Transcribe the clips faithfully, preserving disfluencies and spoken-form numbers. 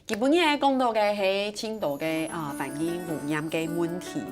今晡日講到个係盡多个啊環境污染个問題。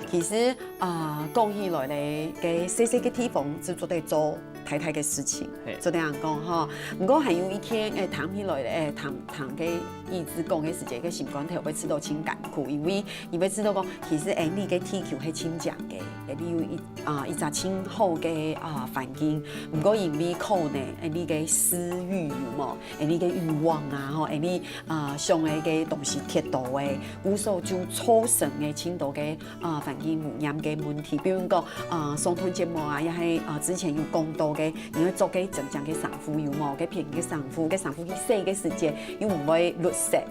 其實啊講起來咧，个細細个地方就做得做大大个事情，做得恁講吼。毋過還有一件，誒，談起來咧，誒，談談个意思講个時節，个心肝頭會試著盡艱苦，因為你會試著講，其實誒，你个地球係盡靚个，誒，你有一啊一隻盡好个啊環境，毋過因為可能誒，你个私慾有無？ 誒，你个慾望啊，吼，誒，你啊想个个東西忒多誒，故所就造成个盡多个啊環境污染个問題。比如講啊，上段節目啊，也係啊之前有講到个，你愛做个整整个衫褲有無？个便宜个衫褲，个衫褲去洗个時節，又毋會㪐色，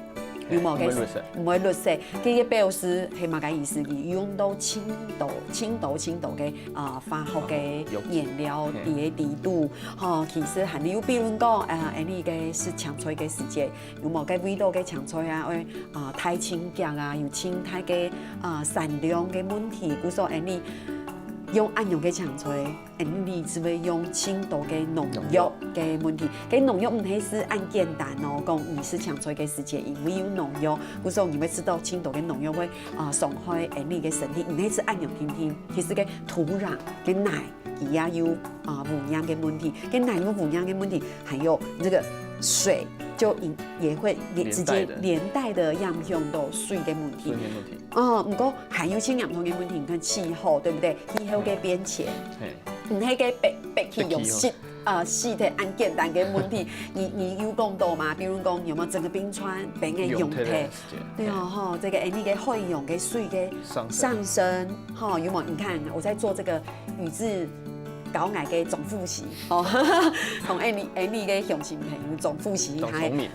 有無？毋會㪐色。毋會㪐色，這个表示係麼个意思？你用到盡多、盡多、盡多个啊化學个原料佇个底肚，吼，其實還有比如講啊，誒，你个食青菜个時節。 有無？該味道个青菜啊，愛啊大淨額啊，有盡大个啊產量个問題，故所恁呢用恁樣个青菜，恁呢就會用盡多个農藥个問題。該農藥毋係係恁簡單哦，講你食青菜个時節，因為有農藥，故所你會食著盡多个農藥會啊傷害恁呢个身體，毋係係恁樣定定，其實个土壤个泥 佢也有啊污染个問題，跟泥有污染个問題，還有這個水就引也會連直接連帶的影響到水个問題。水个問題。哦，毋過還有盡嚴重个問題，你看氣候對不對？氣候个變遷，嘿，毋係个北北氣用濕啊濕个恁簡單个問題，你你有講到嘛？比如講有沒有整個冰川被人用忒？對啊，吼，這個誒，你个海洋个水个上升，吼，有沒有？你看我在做這個 宇智高矮个總複習，哦，同Annie Annie个雄心朋友總複習，總聰明，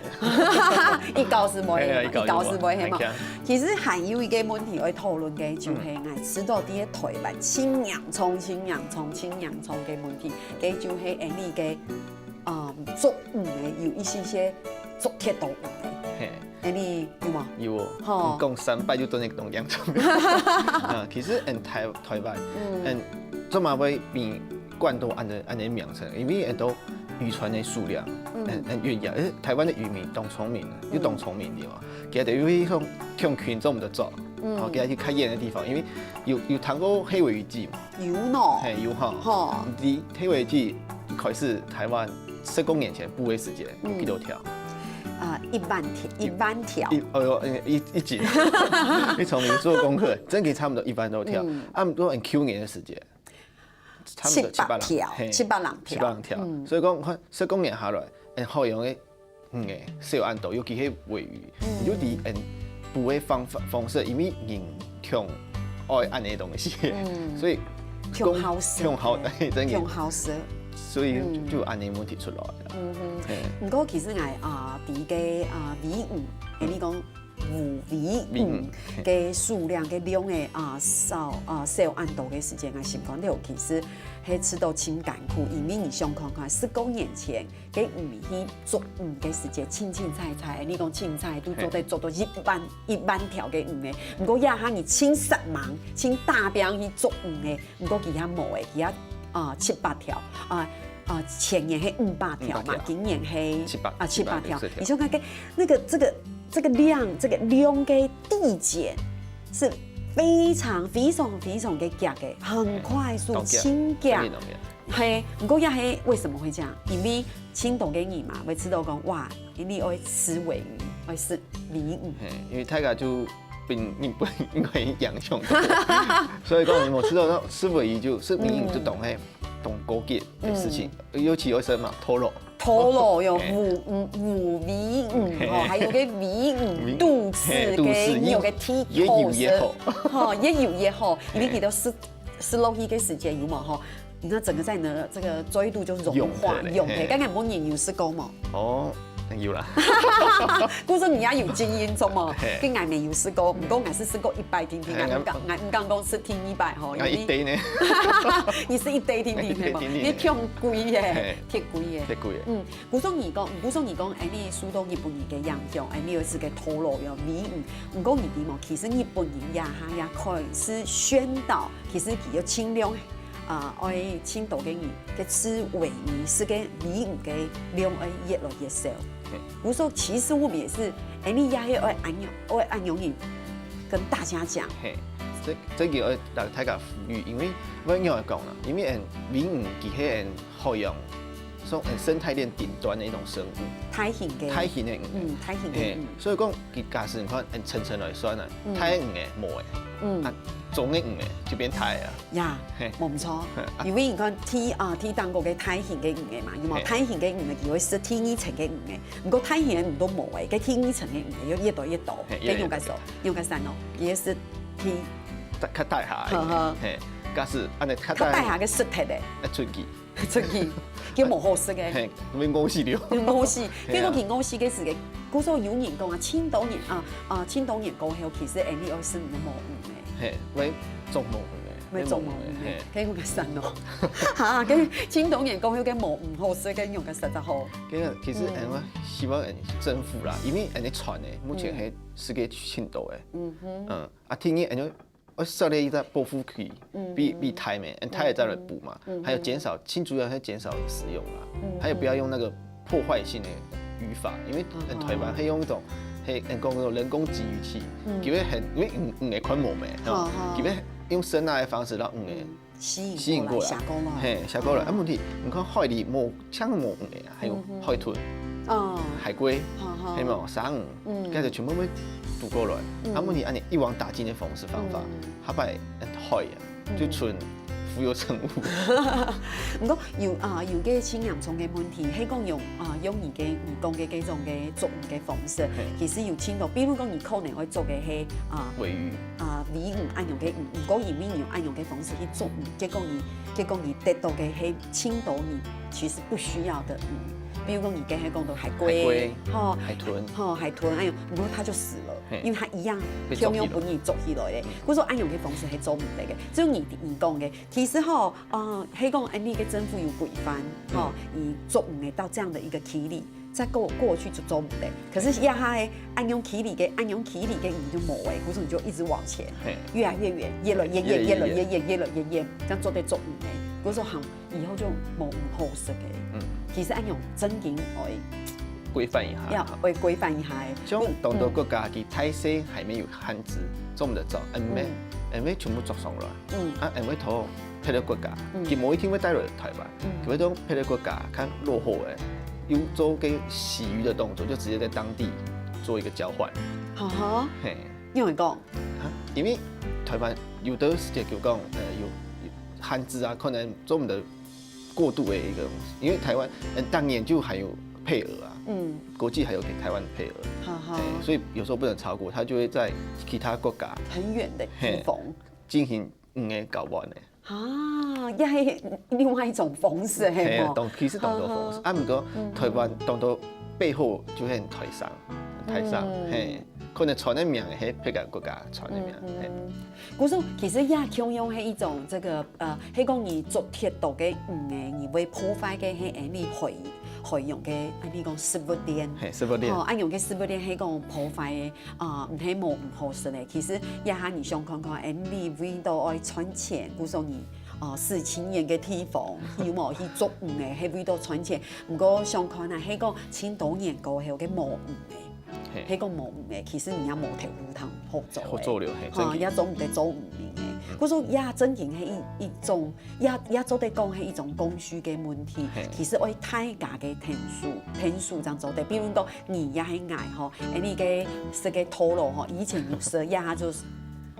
一高是無，哎呀，一高一高是無，係嘛？其實還有一個問題愛討論个，就係𠊎知道在台灣盡嚴重、盡嚴重、盡嚴重个問題，該就係Annie个，嗯，捉魚个有一些些捉忒多魚个。 Annie有無？有哦，吼，你講三擺就真个當嚴重。啊，其實，嗯，台台灣，嗯，做麼會變冠到恁个恁个名稱？因為很多漁船个數量，嗯，很很遠呀。誒，台灣个漁民當聰明，又當聰明个嘛。佢等因為像像群眾的做，嗯，然後佢去較遠个地方，因為有有聽過黑鮪魚季嘛？有喏，嘿，有哈。吼，你黑鮪魚季一開始台灣 十公年前，捕个時節，有幾多條？啊，一萬條，一萬條。一，哎喲，一一斤。你聰明做功課，真个差不多一萬多條。啊，毋過舊年个時節，差不多七百條，七百零條，七百零條。所以講，看十公年下來，誒，好用个，嗯，誒，少恁多，尤其係鮪魚，你就知，嗯，捕个方方式，因為人 強愛恁个東西，所以強好食，強好，真个強好食，所以就恁个問題出來啦。嗯哼，毋過其實𠊎啊，在个啊，尾魚，誒，你講烏尾魚个數量个量个啊少啊少恁多个時間，𠊎心肝頭其實係試著盡艱苦，因為你想看看，十公年前 个魚去捉魚个時節，清清彩彩，你講清彩都做得捉到一萬一萬條个魚个。毋過這下你清煞猛，清大量去捉魚个，毋過佢遐無个，佢遐啊七八條啊啊前年係五百條嘛，今年係七百啊七百條。你想看个那個這個這個量，這個量个遞減是非常非常非常个遽个，很快速，當遽，盡遽。 係，毋過也係為什麼會這樣？因為盡多个人嘛，會知道講，哇，你愛食鮪魚，愛食尾魚。嘿，因為大家就分日本人个影響，所以講你無知道，食鮪魚就食尾魚就當係當高級个事情，尤其有什麼toro，toro有烏烏烏尾魚哦，還有个尾魚肚屎，个有个T口舌，吼，也有也好，因為佢都食 食落去个時間有無吼？你看整個在呢，這個嘴肚就融化，融開，剛剛問你有食過無？哦，有啦。故所你也有經驗，著無？跟𠊎也有食過，毋過𠊎係食過一擺定定，𠊎毋敢，𠊎毋敢講食第二擺吼，因為一堆呢，你係一堆定定个嘛，一堆定定，你忒貴耶，忒貴耶，忒貴耶。嗯， 故所你講，故所你講，哎，你受到日本人个影響，哎，你有一個toro有尾魚。毋過你知無，其實日本人也下也開始宣導，其實佢要盡量啊，愛盡多个人，个食鮪魚，食个鮪魚个量愛越來越少。故所其實𠊎兜也係，恁樣也係愛恁樣，愛恁樣仔跟大家講。嘿，這這个愛大大家呼籲，因為𠊎仰般講啦，因為𠊎兜鮪魚佢係𠊎兜海洋，算𠊎兜生態鏈頂端个一種生物。大型个，大型个魚。嗯，大型个魚。嘿，所以講，佢假使你看，𠊎兜層層來算啊，大个魚仔無了，嗯，啊，中个魚仔就變大个啊。 呀，嘿，無毋著。因為你看第啊第頂高个大型个魚仔嘛，有無？大型个魚仔佢會食第二層个魚仔，毋過大型个魚都無了，該第二層个魚仔又越來越多，嘿，該仰般算？仰般算哦？佢會食第，較大下个魚仔，嘿，假使恁樣較大下个食忒个，愛出去，出去，就無好食个，嘿，會餓死了，會餓死。結果佢餓死个時間，故所有人講啊，盡多年啊啊，盡多年過後，其實𠊎兜愛食你个鮪魚呢。 嘿，會捉鮪魚仔，會捉鮪魚仔，嘿，該仰般算哦。哈，該盡多年過後个鮪魚好食，該仰般食得好？該其實𠊎希望政府啦，因為𠊎兜个船仔，目前係世界盡多个，嗯哼，嗯，啊，第二，𠊎兜愛設立一個保護區，比比大咩，大个再來補嘛，還有減少，盡主要係減少使用啦，還有不要用那個破壞性的漁法，因為很台灣會用一種，嘿，人工那種人工集魚器，嗯，佢會很，因為魚魚仔看無咩，哈，佢會用聲呐的方式讓魚仔吸引過來，吸引過來，下過來，嘿，下過來。啊，問題你看海裡無，像無魚仔啊，還有海豚，哦，海龜，係無，鯊魚，嗯，該就全部會渡過來。啊，問題恁樣一網打盡的方式方法，下擺海啊， 就賰浮游生物。毋過有啊，有个盡嚴重个問題，係講用啊，用你个你講个這種个捉魚个方式，其實有盡多，比如講你可能愛捉个係啊，鮪魚啊，鮪魚恁樣个魚，毋過因為你用恁樣个方式去捉魚，結果你結果你得到个係盡多你其實不需要的魚，比如講你剛才講到海龜，海龜，吼，海豚，吼，海豚，哎喲，毋過它就死了，因為它一樣共樣分你捉起來个。故所恁樣个方式係做毋得个。 就你你講个，其實吼，呃，係講恁樣个政府有規範，吼，你捉魚仔到這樣的一個距離，再過過去就捉毋得。可是這下个恁樣距離个，恁樣距離个魚就無了，故所你就一直往前，越來越遠，越來越遠，越來越遠，越來越遠，這樣做得捉魚仔。故所行以後就無魚好食个。嗯，其實恁樣正經愛規範一下，要愛規範一下个。像當多國家佢大細還沒有限制，做毋得捉，因為因為全部捉上來。 嗯，啊，因為到別个國家，佢無一定會帶來台灣，佢會到別个國家較落後个，用做个洗魚的動作，就直接在當地做一個交換。哈哈，嘿，你會講，啊，因為台灣有的時間就講，呃，有有限制啊，可能做毋得過度的一個東西，因為台灣，嗯，當年就還有配額啊，嗯，國際還有給台灣配額，哈哈，嘿，所以有時候不能超過，它就會在其他國家很遠的地方進行 魚仔交換个。啊，也係另外一種方式，係無？當其實當多方式，啊，毋過台灣當多背後就係台商，台商，嘿，可能船个名係別个國家船个名，嘿。故所其實也共樣係一種這個，呃，係講你捉忒多个魚仔，你會破壞个係恁樣海海洋个，恁樣講食物鏈，嘿，食物鏈，吼，恁樣个食物鏈係講破壞个。 啊，毋係無毋好食个。其實這下你想看看，恁樣為著愛賺錢，故所你，啊，四千元个地方，有無去捉魚仔，係為著賺錢。毋過想看啊，係講盡多年過後个無魚仔，係講無魚仔，其實你也無頭路通好做个，好做了，嘿，哈，也做毋得做漁民个。故所也正經係一一種，也也做得講係一種供需个問題。其實愛大家个天數，天數正做得。比如講， 你也係𠊎吼，恁樣个食个套路吼，以前有食，這下就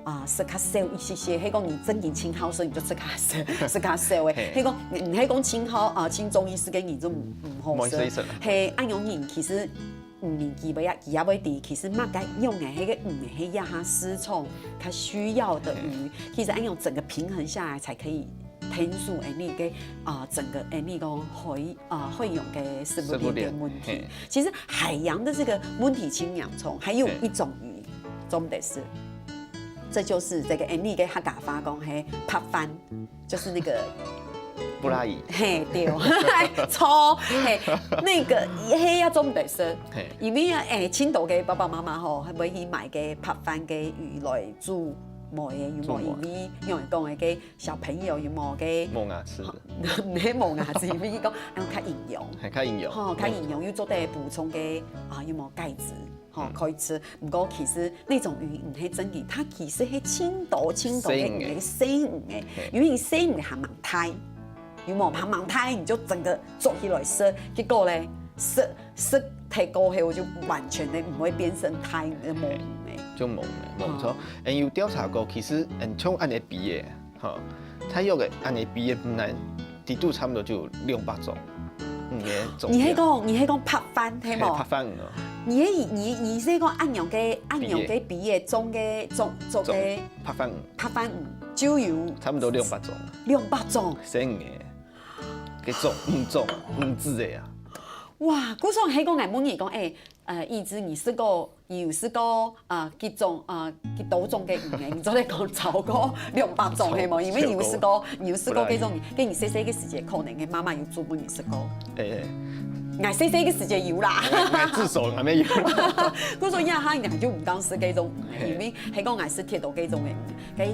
啊食較少一些些。係講你正經盡好食，你就食較少，食較少个。係講你係講盡好啊，盡中意食个，你就毋毋好食。係，恁樣人其實嗯，佢也佢也會知，其實麼个樣个，係个魚係這下市場較需要的魚。其實恁樣整個平衡下來，才可以天數恁樣个啊，整個恁樣个海 啊，海洋个食物鏈个問題。其實海洋的這個問題盡嚴重，還有一種魚，做毋得食，這就是這個𠊎俚个客家話講係白飯，就是那個布拉魚。嘿，對，錯，嘿，那個係也做毋得食，因為啊，欸，盡多个爸爸媽媽吼，會去買个白飯个魚來煮無个，有無？因為用來講个小朋友有無个？無牙齒，毋係無牙齒，因為講，然後較營養。還較營養，吼，較營養又做得補充个啊，有無鈣質？吼，可以吃。毋過其實那種魚毋係真个，佢其實係盡多盡多个魚个生魚个，因為生魚還蠻大，有無？還蠻大，你就整個捉起來食，結果咧，食食忒過後就完全的毋會變成大魚个毛魚个。就毛魚，無錯。誒，有調查過，其實誒，像恁樣比个，吼，大約个恁樣比个，本來底肚差不多就有兩百種，嗯，个種類。你係講你係講白飯係無？白飯魚哦，你係你你係講恁樣个恁樣个比个種个種種个白飯魚白飯魚就有差不多兩百種，兩百種。生个，个種五種五隻个啊。哇，故所係講𠊎問你講，誒，呃，一隻你食過，你有食過呃幾種呃幾多種个魚个？你做得講超過兩百種係無？因為你有食過，你有食過這種，跟你細細个時節可能个媽媽有煮分你食過。誒，𠊎細細个時節有啦。誒，至少還沒有。故所以下你就毋當食這種魚个，因為係講𠊎食忒多這種个魚，該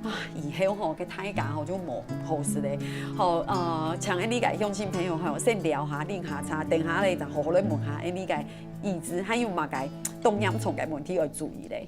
啊以後吼，該大家吼就無好食咧。好，呃，請恁樣个鄉親朋友吼，先尞下，啉下茶，等下咧就好好來問下恁樣个醫師，還有麼个當嚴重个問題愛注意咧。